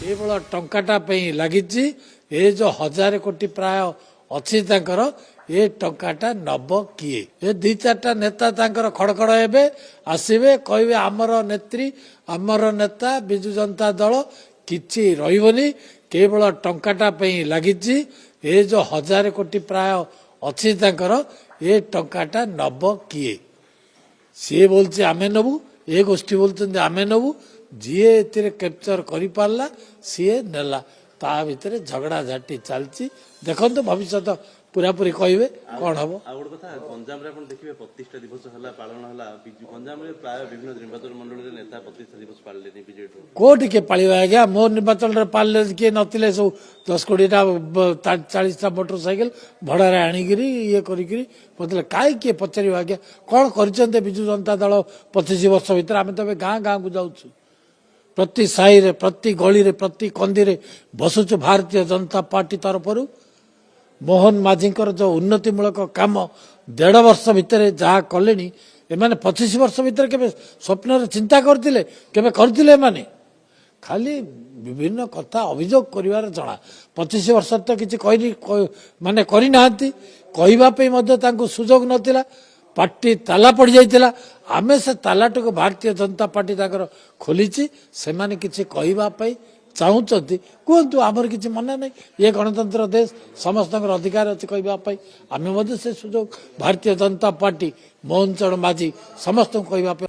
କେବଳ ଟଙ୍କାଟା ପାଇଁ ଲାଗିଛି। ଏ ଯୋଉ 1000 କୋଟି ପ୍ରାୟ ଅଛି ତାଙ୍କର, ଏ ଟଙ୍କାଟା ନବ କିଏ? ଏ ଦି ଚାରିଟା ନେତା ତାଙ୍କର ଖଡ଼ଖଡ଼ ହେବେ, ଆସିବେ, କହିବେ ଆମର ନେତ୍ରୀ, ଆମର ନେତା, ବିଜୁ ଜନତା ଦଳ କିଛି ରହିବନି। କେବଳ ଟଙ୍କାଟା ପାଇଁ ଲାଗିଛି। ଏ ଯୋଉ 1000 କୋଟି ପ୍ରାୟ ଅଛି ତାଙ୍କର, ଏ ଟଙ୍କାଟା ନବ କିଏ? ସିଏ ବୋଲୁଛି ଆମେ ନେବୁ, ଏ ଗୋଷ୍ଠୀ ବୋଲୁଛନ୍ତି ଆମେ ନେବୁ। ଯିଏ ଏଥିରେ କ୍ୟାପଚର କରିପାରିଲା, ସିଏ ନେଲା। ତା ଭିତରେ ଝଗଡ଼ାଝାଟି ଚାଲିଛି। ଦେଖନ୍ତୁ, ଭବିଷ୍ୟତ ପୁରାପୁରି କହିବେ କ'ଣ ହବ। ଆଉ ଗୋଟେ କଥା, ଗଞ୍ଜାମରେ ଆପଣ ଦେଖିବେ ପ୍ରତିଷ୍ଠା ଦିବସ ହେଲା, ପାଳନ ହେଲା ବିଜୁ। ଗଞ୍ଜାମରେ ପ୍ରାୟ ବିଭିନ୍ନ ନିର୍ବାଚନ ମଣ୍ଡଳୀରେ ନେତା ପ୍ରତିଷ୍ଠା ଦିବସ ପାଳିଲେନି ବିଜେଡିରୁ। କୋଉଠି କିଏ ପାଳିବ ଆଜ୍ଞା? ମୋ ନିର୍ବାଚନରେ ପାଳିଲେ, କିଏ ନଥିଲେ। ସବୁ 10 20ଟା, 40ଟା ମୋଟର ସାଇକେଲ ଭଡ଼ାରେ ଆଣିକିରି ଇଏ କରିକିରି ବଦଲେ। କାହିଁ କିଏ ପଚାରିବ ଆଜ୍ଞା, କ'ଣ କରିଛନ୍ତି ବିଜୁ ଜନତା ଦଳ 25 ବର୍ଷ ଭିତରେ? ଆମେ ତ ଏବେ ଗାଁ ଗାଁକୁ ଯାଉଛୁ, ପ୍ରତି ସାହିରେ, ପ୍ରତି ଗଳିରେ, ପ୍ରତି କନ୍ଦିରେ ବସୁଛୁ ଭାରତୀୟ ଜନତା ପାର୍ଟି ତରଫରୁ। ମୋହନ ମାଝୀଙ୍କର ଯେଉଁ ଉନ୍ନତିମୂଳକ କାମ ଦେଢ଼ ବର୍ଷ ଭିତରେ ଯାହା କଲେଣି, ଏମାନେ 25 ବର୍ଷ ଭିତରେ କେବେ ସ୍ୱପ୍ନରେ ଚିନ୍ତା କରିଥିଲେ? କେବେ କରିଥିଲେ? ଏମାନେ ଖାଲି ବିଭିନ୍ନ କଥା ଅଭିଯୋଗ କରିବାର ଜଣା। 25 ବର୍ଷ ତ କିଛି କହିନି, ମାନେ କରିନାହାନ୍ତି। କହିବା ପାଇଁ ମଧ୍ୟ ତାଙ୍କୁ ସୁଯୋଗ ନଥିଲା। ପାର୍ଟି ତାଲା ପଡ଼ିଯାଇଥିଲା। ଆମେ ସେ ତାଲାଟିକୁ ଭାରତୀୟ ଜନତା ପାର୍ଟି ତାଙ୍କର ଖୋଲିଛି। ସେମାନେ କିଛି କହିବା ପାଇଁ ଚାହୁଁଛନ୍ତି, କୁହନ୍ତୁ, ଆମର କିଛି ମନା ନାହିଁ। ଇଏ ଗଣତନ୍ତ୍ର ଦେଶ, ସମସ୍ତଙ୍କର ଅଧିକାର ଅଛି କହିବା ପାଇଁ। ଆମେ ମଧ୍ୟ ସେ ସୁଯୋଗ ଭାରତୀୟ ଜନତା ପାର୍ଟି, ମୋହନ ଚରଣ ମାଝୀ ସମସ୍ତଙ୍କୁ କହିବା ପାଇଁ